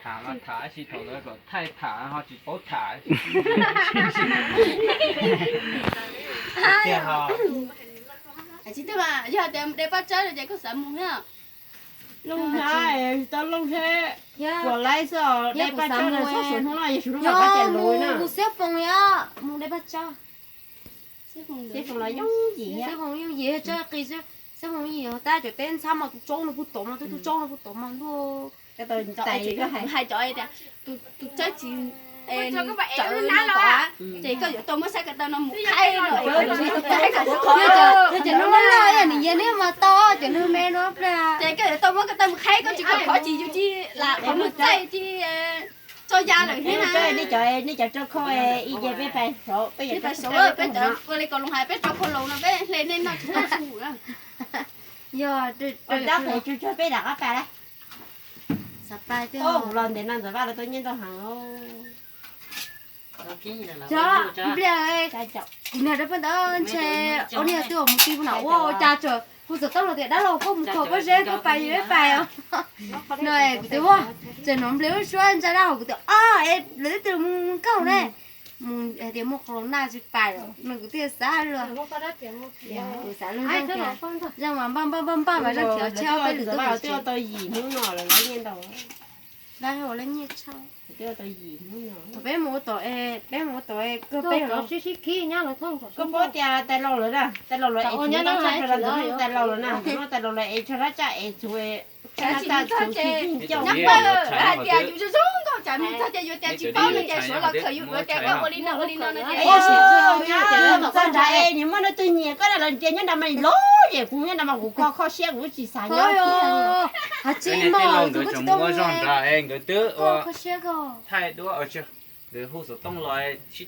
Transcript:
Tham mas tham, tab sis thaum ntawd kom thaij tham ho tsis paub tham. Tiag ho. Tsis tiag mas, yog tias de paj tsawb ces koj xav mus thiab. Looj thiab, tsis tau looj thiab. Kuam laib xwb os, de paj tsawb no txhob xub hnub no yog xub hnub no koj ces luv na. Mus xiab foos yom, mus de paj tsawb. Xiab foos los yooj yim, xiab foos yooj yim, tsawb qis, xiab foos yooj yim, tab cov teb ntxhab mas tus tsaub no puag tod mas, tus tsaub no puag tod mas ntuj. Hais cov tias tus tsawb tsis tawm no tod, ces koj yuav tau muab sab ko taw no mus qhaib no. Yog cov neeg loj loj yog nws yog neb mas tau cov neeg me no plag. Ces koj yuav tau muab ko taw mus qhaib, koj tsis kom khov tsis yus ci lam qhov muag txaij ci tso ya lawm thiab na. Nej cov, nej cov rau khau ib ce peb pais saud, peb pais saud, peb ua li Kaus Loos hais peb rau khau laus no peb hle nej noj tsis tau su na. Yog dab pem tsuag tsuag peb rov qab pais lawm. Xav pais tiag. Los ntev no Ntxawm Vaj lawv tau nyiaj ntau heev. Cov npliag, kuv niag dab paj ntawd ntshe ob niag twb mus ti no ua cas tseem hu xov tooj los tias dab laug koj mus kho pob zeb koj pais yuav pais os. No kuv tias ua, tseem hnov npliag lub suab ntsa dab hauv kuv tias o, lawv twb mus nkauj ne, mus hais tias muaj qhov naj tsis pais os no kuv thiaj xav luag. Kuv xav luag zeej mas npaj npaj npaj npaj mas zeej khiav tseg peb lwm tus twb tau yim hnub no lawm, lawv nyiaj ntau. Dab hauv lawv nyiaj tshaj. Thaum peb mus ua tom, peb mus ua tom kawg peb sib sib khib nyob lawv thooj. Koj paub tias tais laus lawv na, tais laus lawv es tsis tau tshaj tais laus lawv na, tais laus lawv es tsho rab tsaj es txhuv, tsho rab tsaj txhuv tsis txij ncauj. Hais tias yus zoo zoo nkauj tsam mus txog ces yuav tias tsis paub no ces suav los khawm yus yuav tias koj ua li no ua li no no ces. Txog nrad es nws muaj leej twg nyiam koj na los nres nyob nrad mas lov ces kuv nyob nrad mas kuv kho kho siab kuv tsis xav nyob. Hais tsis mog, nkawd tseem mus ua zog nrad es nkawd twb ua thaij duab, nkawd hu xov tooj los sib